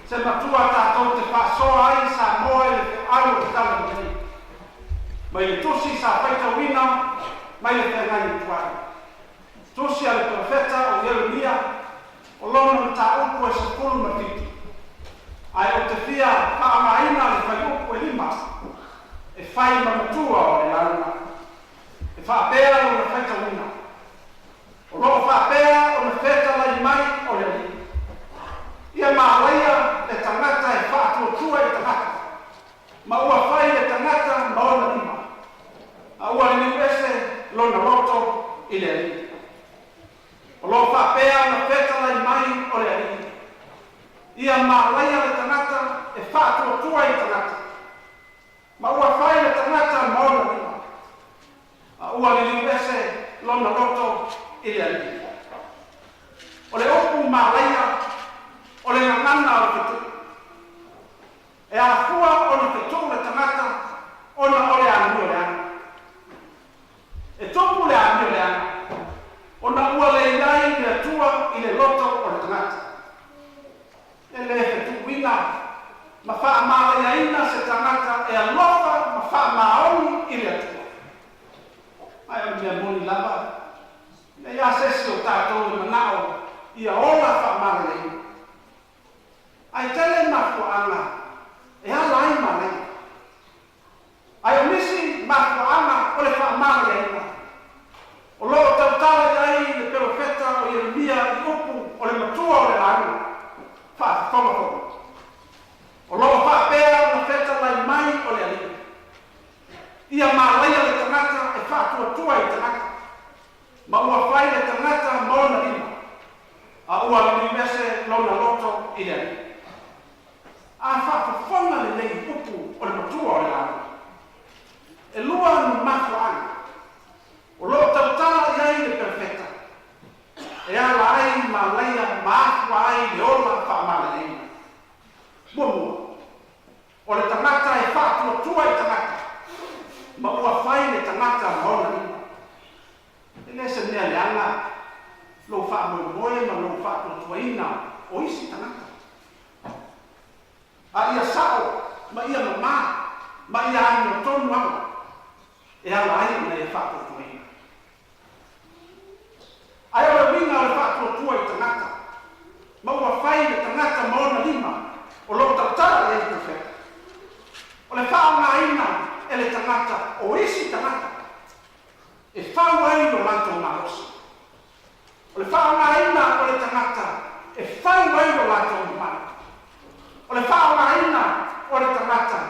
Se matua tatou te faasoa ai Samoa i le feau o le Talalelei. Mai le tusi sa faitauina mai le feagaiga tuai. Tusi a le perofeta o Ieremia, o lona mataupu e 17. Ae ou te fia faaaogaina le fuaiupu e 5 e fai ma matua o le lauga. E faapea lona faitauina. O lo o faapea ona fetalai mai o le Alii. Ia malaia le tagata e faatuatua i tagata, ma ua fai le tagata ma ona lima, a ua liliu ese lona loto i le Alii. O lo o faapea ona fetalai mai o le Alii. Ia malaia le tagata e faatuatua i tagata, ma ua fai le tagata ma ona lima, a ua liliu ese lona loto i le Alii. O le upu malaia, o le gagana o le fetuʻu. E afua ona fetuʻu le tagata ona o le amio leaga. E tupu le amio leaga ona ua le i ai le Atua i le loto o le tagata. E le fetuʻuina ma faamalaiaina se tagata e alofa ma faamaoni i le Atua. Ae o le mea moni lava, e leai lava se isi o tatou e manao ia ola faamalaiaina. Ae tele mafuaaga e ala ai malaia. Ae o nisi mafuaaga o le faamalaiaina, o lo o tautala i ai le perofeta o Ieremia i upu o le matua o le lauga, faafofoga foi. O lo o faapea ona fetalai mai o le Alii. Ia malaia le tagata e faatuatua i tagata, ma ua fai le tagata ma ona lima, a ua liliu ese lona loto i le Alii. A faafofoga lelei i upu o le matua o le lauga. E lua ni mafuaaga o lo o tautala i ai le perofeta e ala ai malaia ma afua ai le ola faamalaieina. Muamua, o le tagata e faatuatua i tagata, ma ua fai le tagata ma ona lima. E le se mea leaga lou faamoemoe ma lou faatuatuaina o isi tagata. A ia sao ma ia mamā ma ia amiotonu ala e ala ai ona e faatuatuaina. Ae o le uiga o le faatuatua i tagata, ma ua fai le tagata ma ona lima o lo o tautala i ai le Perofeta. O le faaaogaina e le tagata o isi tagata e fau ai lo latou malosi. O le faaaogaina o le tagata e fau ai lo latou mamalu. O le faaaogaina o le tagata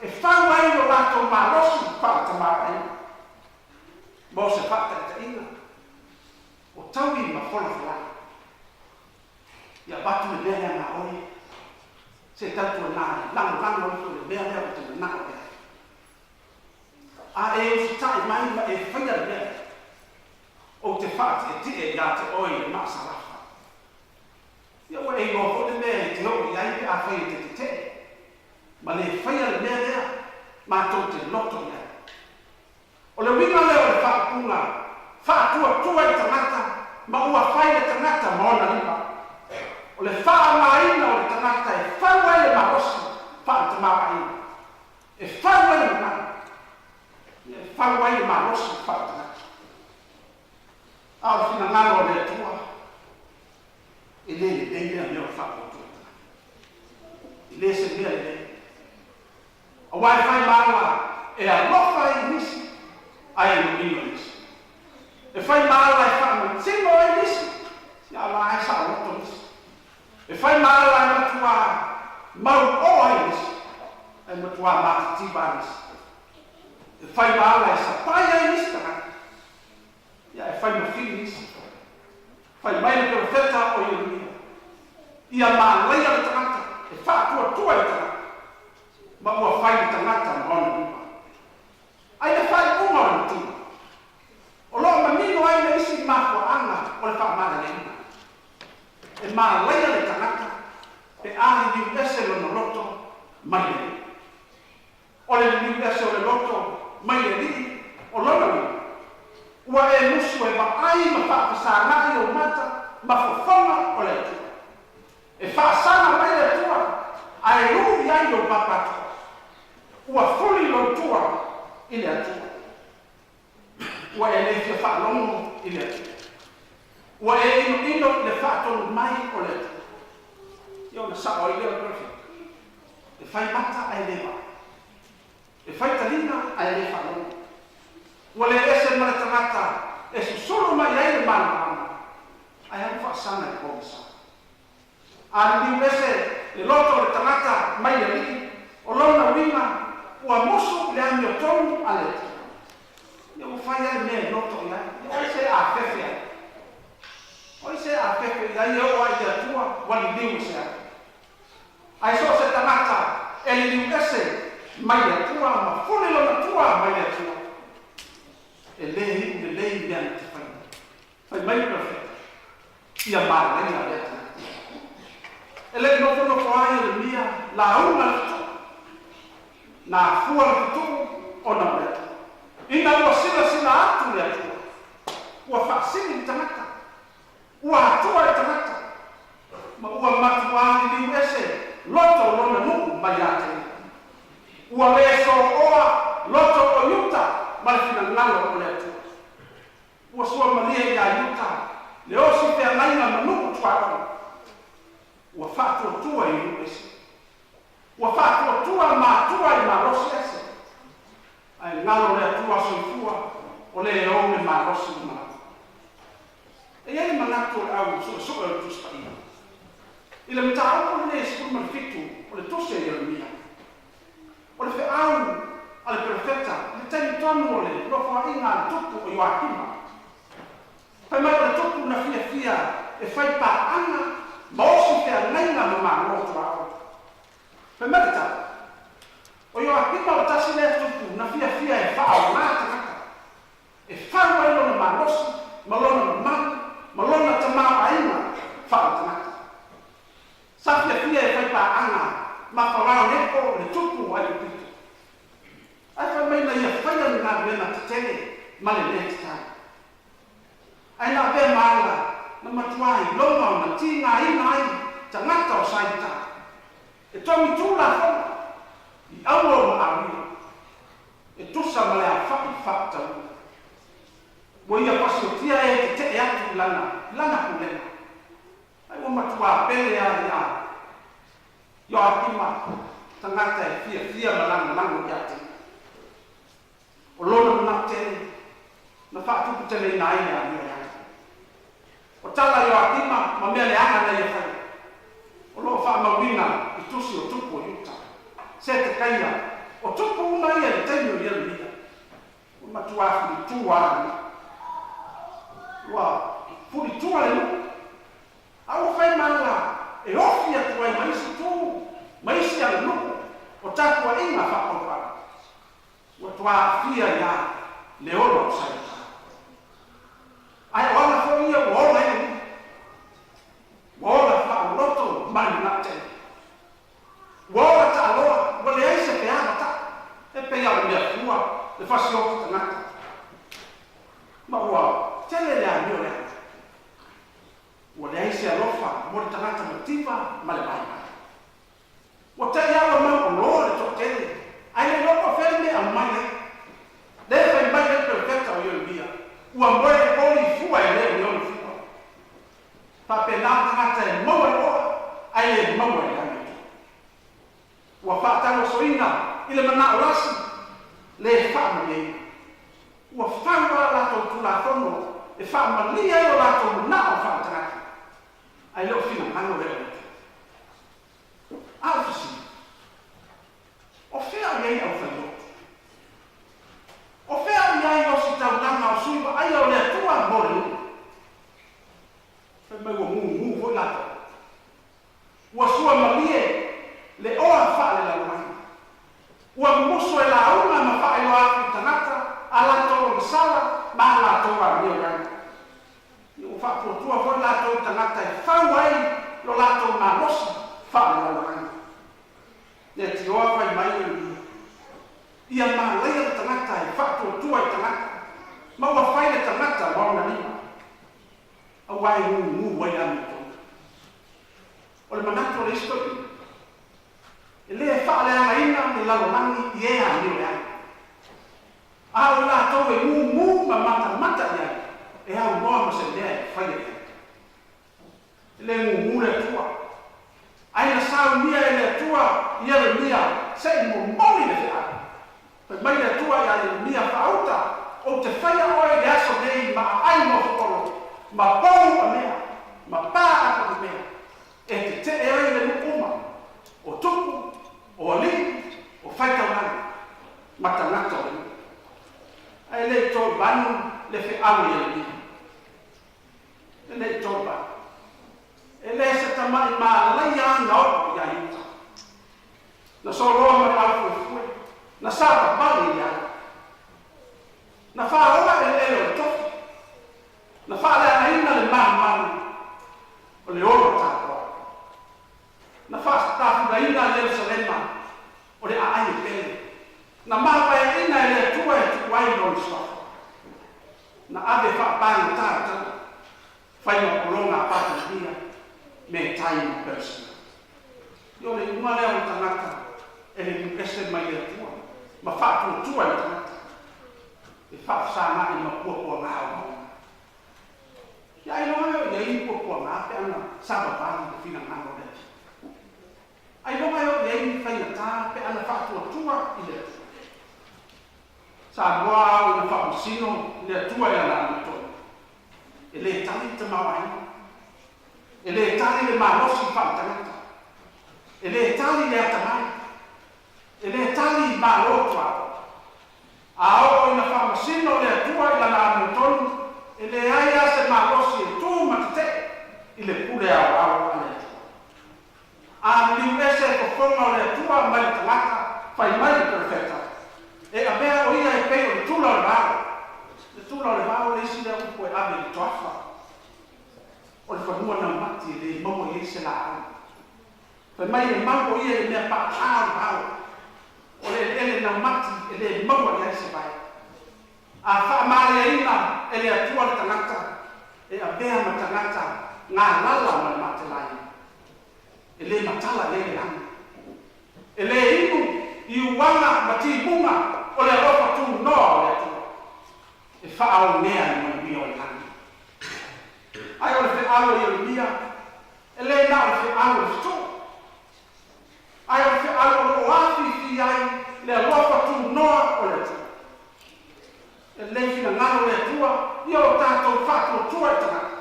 e fau ai lo latou malosi faaletamaoaiga. Mo se faataitaiga, o taui ma folafolai. Ia avatu le mea lea na oe, se tautuana e lagolago ifo i le mea lea ou te manao i ai. A e usitai mai ma e faia le mea lea, ou te faatietie ia te oe i le maasalafa. Ia ua e iloa foi le mea e te oo i ai pe afai e te tetee ma le faia le mea lea matou te loto i ai. O le uiga lea o le faaupuga faatuatua i tagata ma ua fai le tagata ma ona lima. O le faaaogaina o le tagata e fau ai le malosi faaletamaoaiga, e fau ai le mamalu, ia e fau ai le malosi faaletagata. A o le finagalo o le Atua, e le lelei lea mea o le faatuatua i tagata. E le se mea lelei. Aua e fai ma ala e alofa ai i nisi, ae e manino i nisi. E fai ma ala e faamanino ai nisi, ia a la e saoloto nisi. E fai ma ala e matuā mauō ai nisi, ae matuā matitiva nisi. E fai ma ala e sapai ai nisi tagata, ia e fai ma fili nisi. Fai mai le perofeta o Ieremia, Ia malaia le tagata e faatuatua i tagata, ma ua fai le tagata ma ona lima. Ai le faaiuga o le matua, o lo o manino ai le isi mafuaaga o le faamalieina. E malaia le tagata pe a liliu ese lona loto mai le Alii. O le liliu ese o le loto mai le Alii o lona uiga, ua e musu e vaai ma faafesagaʻi ou mata ma fofoga o le Atua. E faasaga mai le Atua Ona sa'o ai lea o le Perofeta, E fai mata ae le vaai, e fai taliga ae le faalogo. Ua le ese ma le tagata e susulu mai ai le malamalama, ae alu faasaga i le pogisa. A liliu ese le loto o le tagata mai le Alii, o lona uiga ua musu i le amiotonu a le Atua. Ia ua fai lava le mea e loto i ai, ia o ai se afefe ai? O ai se afefe i ai e oo lava i le Atua ua liliu ese ai? Ae so o se tagata e liliu ese mai le Atua ma fuli lona tua mai le Atua, e le iu lelei mea na te faia. Fai mai le Perofeta, Ia malaia lea tagata. E le i nofonofo ai Ieremia lauga le fetuu. Na afua le fetuu ona o le Atua. Ina ua silasila atu le Atua, ua faasili le tagata, ua atua le tagata, ma ua matuā liliu ese loto o lona nuu mai ia te ia. Ua le sooa loto o Iuta ma le finagalo o le Atua. Ua suamalie iā Iuta le osi feagaiga ma nuu tuaoi. Ua faatuatua i nuu ese. Ua faatuatua matua i malosi ese. Ae galo le Atua soifua o le e ou le malosi ma malama. E i ai le manatu o le au suesue o le Tusi Paia. I le mataupu lenei e 17 o le Tusi a Ieremia, o le feau a le perofeta i le taimi tonu o le nofoaiga a le tupu o Ioakima. Fai mai o le tupu na fiafia e fai paaga ma osi feagaiga ma Malo tuaoi. Fai mai le tala, o Ioakima o le tasi lea tupu na fiafia e faaoga tagata, e fau ai lona malosi ma lona mamalu ma lona tamaoaiga faaletagata. Sa fiafia e fai paaga ma Farao Neko le tupu o Aikupito. Ae fai mai na ia faia ni galuega tetele ma le lē tatau. Ae na avea ma ala na matuā iloga ona tigaina ai tagata o Saita e togi Tulafono i aua o Maauia e tusa ma le aofa'i fa'atauina. Ua ia pasiotia e tete'e atu i lana i lana pulega. Ai ua matuā pele a iā Ioakima, tagata e fiafia ma lagolago ia te ia. O lona manao tele, na faatuputeleina ai le amio leaga. O tala Ioakima ma mea leaga na ia faia, o lo o faamauina i tusi o tupu o Iuta, Setekaia, o tupu uma ia i le taimi o Ieremia. Ua matuā fulitua le nuu. Ua fulitua le nuu. A ua fai ma ala e ofi atu ai ma isi tu ma isi aganuu o tapuaiga faapaupau. Ua toa aafia iā le ola o Saita. Ae o ala foi ia ua ola ai le nuu. Ua ola faaloto ma le manao tele. Ua ola taaloa, ua leai se feava taʻu. E pei lava o le mea fua le fasioti tagata. Ma ua tele le amio leaga. Ua leai se alofa mo le tagata mativa ma le vaivai. Ua tei lava ua mau oloa le toatele, ae le iloa po o fea le mea e aumai ai. Le fai mai ai le perofeta o Ieremia, Ua moe le poli i fua e le o ni ona fua. Faapena le tagata e maua le oa, ae le maua i le amiotonu. Ua faatauasoina i le manao lasi, le faamalieina. Ua fau a latou Tulafono e faamalie ai o latou manao faaletagata, ae le o finagalo lea o le Atua. A o le fesili, o fea o i ai le aufailotu? O fea o i ai ositaulaga o sui vaaia o le Atua mo le nuu? Fai mai ua gugu foi latou. Ua sua malie le oa faalelalolagi. Ua mumusu e lauga ma faailoa atu i tagata a latou agasala ma a latou amio leaga. Ia ua faatuatua foi latou i tagata e fau ai lo latou malosi faalelalolagi. Leatioa fai mai o ia. Ia malaia le tagata e faatuatua i tagata, ma ua fai le tagata ma ona lima. Aua e gugu ai le amiotonu. O le manatu o le isi toeaina, e le faaleagaina le lalolagi i e amio leaga. A o i latou e gugu ma matamata i ai, e aunoa ma se mea e faia i ai. E le gugu le Atua, ae na saunia e le Atua i Ieremia se i momoli le feau. Fai mai le Atua ia Ieremia, Faauta, ou te faia oe i le aso nei ma aai nofoolo, ma pou amea, ma pa apagamea, e tetee ai le nuu uma, o tupu, o alii, o faitaulaga, ma tagata o le nuu. Ae le i tolivanu le feau a Ieremia. E le i tolivanu. E le se tama'i malaia na oo ia Iuta. Na soloa ma le aufuefue, na savavali i le ala. Na faaola eleele o le tofi, na faaleagaina le malumalu o le ola tapuai. Na faatafulaina Ierusalema o le aai e pele, na mavaeaina e le Atua e tuu ai Lona suafa. Na ave faapagata le taua, fai ma pologa a Papelonia, Metai ma Peresia. Ia o le iuga lea o le tagata e liliu ese mai le Atua ma faatuatua i le tagata e faafesaga'i ma puapuagā o mauga. Ia ailoga e oo i ai ni puapuagā pe ana savavali i le finagalo o le Atua? Ailoga e oo i ai ni faigata pe ana faatuatua i le Atua? Samoa a oo ina faamasino le Atua i Lana amiotonu, e lē tali le tamaoaiga, e lē tali le malosi faaletagata, e lē tali le atamai, e lē tali malo tuaoi. A oo ina faamasino le Atua i Lana amiotonu, e leai lava se malosi e tu ma tetee i le pule aoao a le Atua. A liliu ese fofoga o le Atua mai le tagata, fai mai le perofeta, e avea o ia e pei o le tula o le vao. Le tula o le vao le isi lea upu e ave i le toafa o le fanua naumati e lē maua i ai se laau. Fai mai e mau o ia i le mea paapaa o le vao, o le eleele naumati e lē maua i ai se vai. A faamaliaina e le Atua le tagata, e avea ma tagata galala ma le matelaina, e lē matala i ai le lagi, e lē inu i uaga ma timuga o le alofa tunoa o le Atua, e faaonea i manuia o le lagi. Ae o le feau a Ieremia, e lē na o le feau o le fetu'u, ae o le feau o lo o afifi ai le alofa tunoa o le Atua. E lelei finagalo le Atua ia o tatou faatuatua i tagata,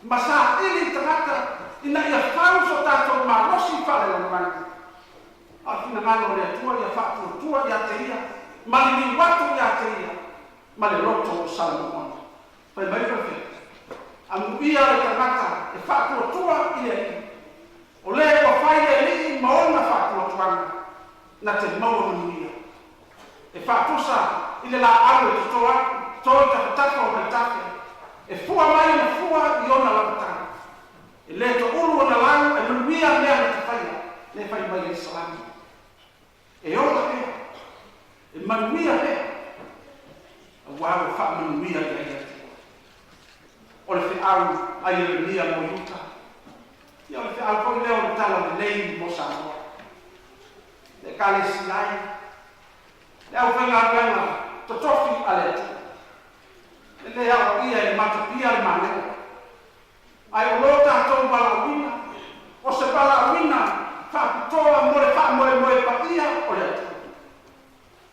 ma saili i tagata ina ia fau so tatou malosi faalelalolagi. A o le finagalo o le Atua ia faatuatua ia te Ia ma liliu atu ia te Ia ma le loto o Salamomona. Fai mai le perofeta, Amuia le tagata e faatuatua i le Alii, o le ua fai le Alii ma ona faatuatuaga, na te maua manuia. E faatusa i le laau e toto atu, to i tafatafa o vaitafe, e fua mai ona fua i ona lavataga. E lē toulu ona lau, e manuia mea na te faia, lea e fai mai ai Salamo. E ola pea, e manuia pea, auā ua faamanuia i ai le Atua. O le feau a Ieremia mo Iuta, ia o le feau foi lea o le Talalelei mo Samoa. Le Ekalesia ai, le aufaigaluega totofi a le Atua, e lē aoaia e le matapia le manaia, ae o lo tatou valaauina, o se valaauina faapitoa mo le faamoemoe paia o le Atua.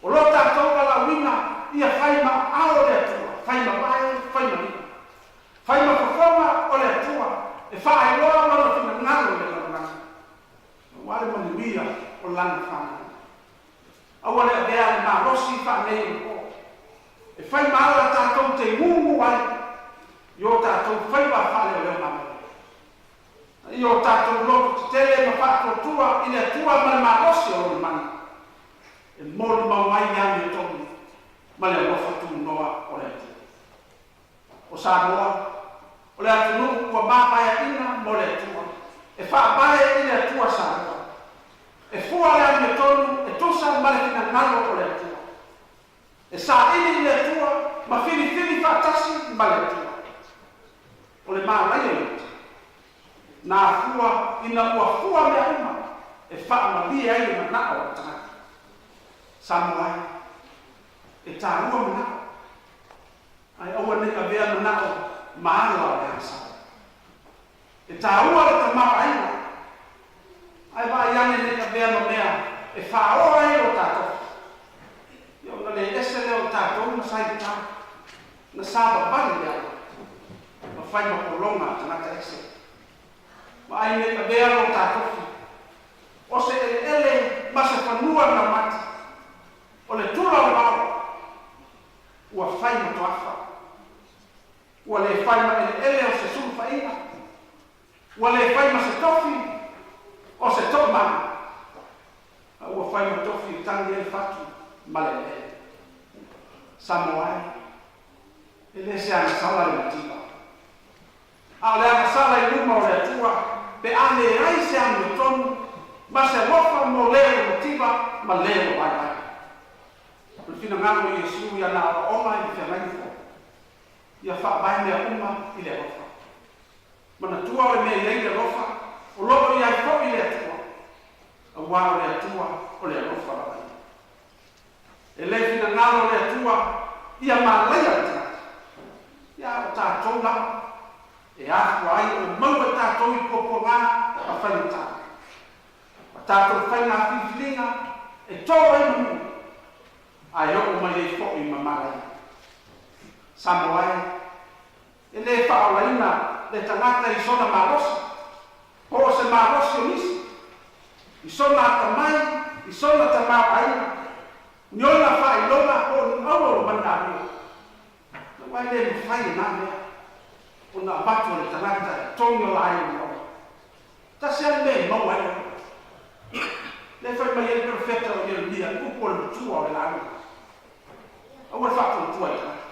O lo tatou valaauina ia fai ma aao le Atua, fai ma vae, fai ma lima, fai ma fofoga o le Atua e faailoa Lona finagalo i le lalolagi, aua le manuia o Lana fanau. Aua le avea le malosi faaneionapo e fai ma ala tatou te gugu ai i o tatou faiva faaleoleomalo, a ia o tatou loto tetele ma faatuatua i le Atua ma le malosi o Lona mana, e molimau ai le amiotonu ma le alofa tunoa o le Atua. O Samoa, o le atunuu ua mavaeaina mo le Atua, e faavae i le Atua Samoa. E fua le amiotonu e tusa ma le finagalo o le Atua. E saili i le Atua ma filifili faatasi ma le Atua. O le malaia o Iuta, na afua ina ua fua mea uma e faamalie ai le manao o le tagata. Samoa e, e taua manao, ae aua ne i avea manao ma ala o le agasala. E taua le tamaoaiga, faaoa ai lo tatou. Ia ona le ese lea o tatou ma saigata, na savavali i le ala, ma fai ma pologa a tagata ese. Ma ai nei avea lo ta tofi, o se eleele ma se fanua naumati, o le tula o le vao, ua fai ma toafa. Ua le fai ma eleele o se sulufaiga, ua le fai ma se tofi o se toomanu, a ua fai ma tofi e tagi ai le fatu ma le eleele. Samoa e, e le se agasala le mativa. A o le agasala i luma o le Atua, pe a leai se amiotonu ma se alofa mo le ua mativa ma le ua vaivai. O le finagalo o Iesu i ana aoaoga i le feagaiga foi, ia faavae mea uma i le alofa. Manatua o le mea e i ai le alofa, o lo o i ai foi le Atua, aua o le Atua o le alofa lava ia. E le finagalo le Atua ia malaia le tagata, ia a o tatou lava e afua ai ona maua e tatou i puapuaga ma faigata. Ma tatou faiga filifiliga e to ai manu, ae oo mai ai foi ma malaia. Samoa e, e le faaolaina le tagata i sona malosi, po o se malosi o nisi, i sona atamai, i sona tamaoaiga, ni ona faailoga po o ni auro manialia. Aua e le mafai e na mea ona avatu e le tagata e togi ola ai lona ola. Tasi lava le mea e maua ai le ola. Lea e fai mai ai le perofeta o Ieremia i upu o le matua o le lauga. Aua le faatuatua i tagata.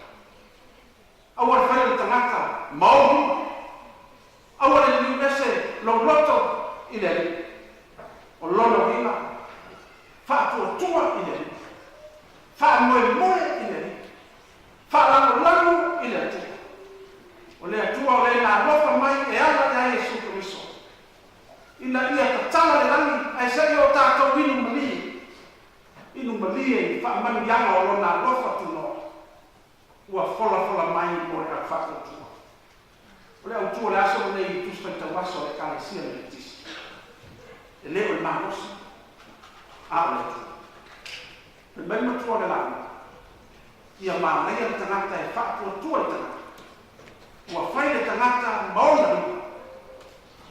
Aua le faia le tagata ma ou lima. Aua le liliu ese lou loto i le Alii. O lona uiga, faatuatua i le Alii. Faamoemoe i le Alii. Faalagolago i le Atua. O le Atua o le na alofa mai e ala ia Iesu Keriso, ina ia tatala le lagi ae se i o tatou inu malie, inu malie i faamanuiaga o Lona alofa tunoa, ua folafola mai mo le au faatuatua. O le autu o le aso lenei i Tusi Faitau Aso a le Ekalesia Metotisi, e le o le malosi, a o le Atua. Fai mai le matua o le lauga, ia manaia le tagata e faatuatua i tagata. Ua fai le tagata ma ona lima,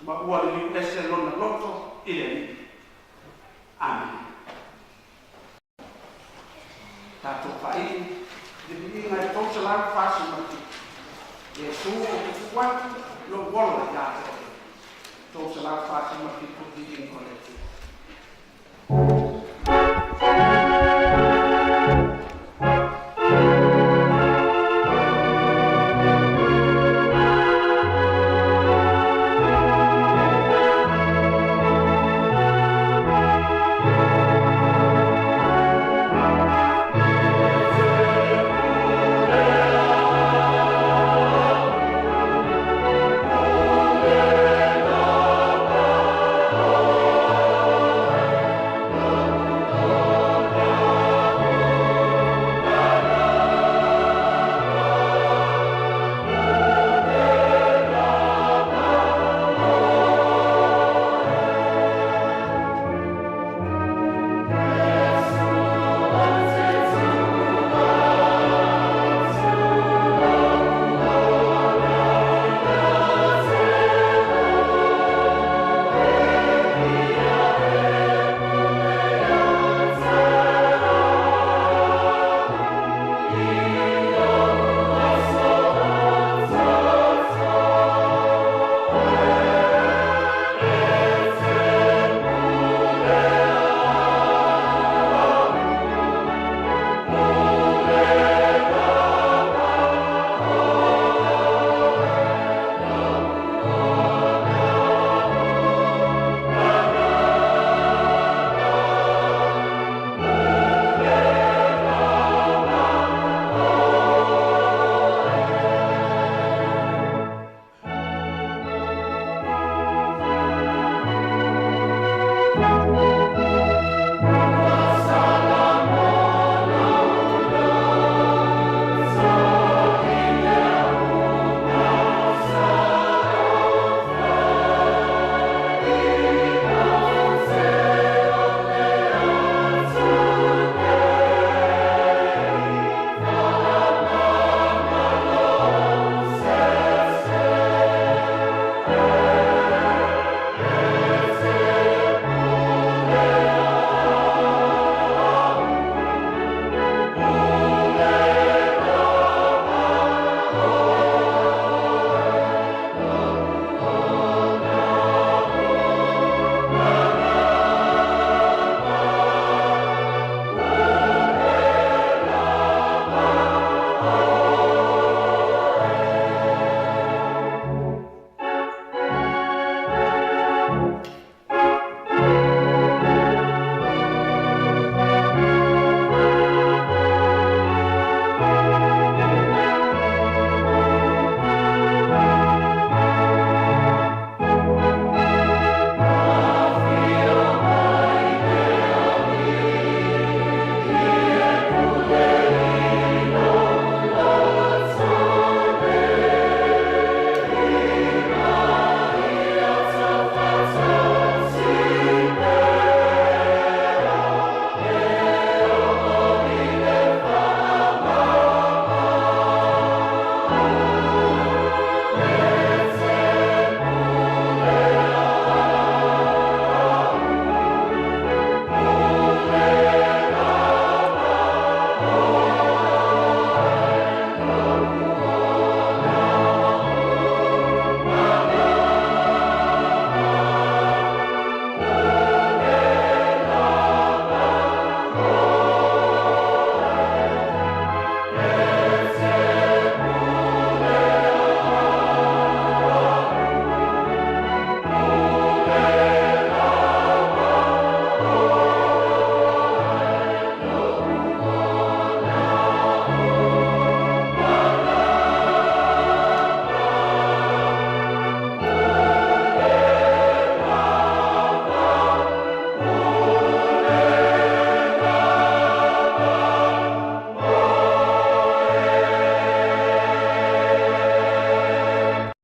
ma ua liliu ese lona loto i le Alii. Amene. Tatou faaii le viiga e 347, Iesu ou te tuu atu lou ola ia te oe. 347, viiga o le Atua.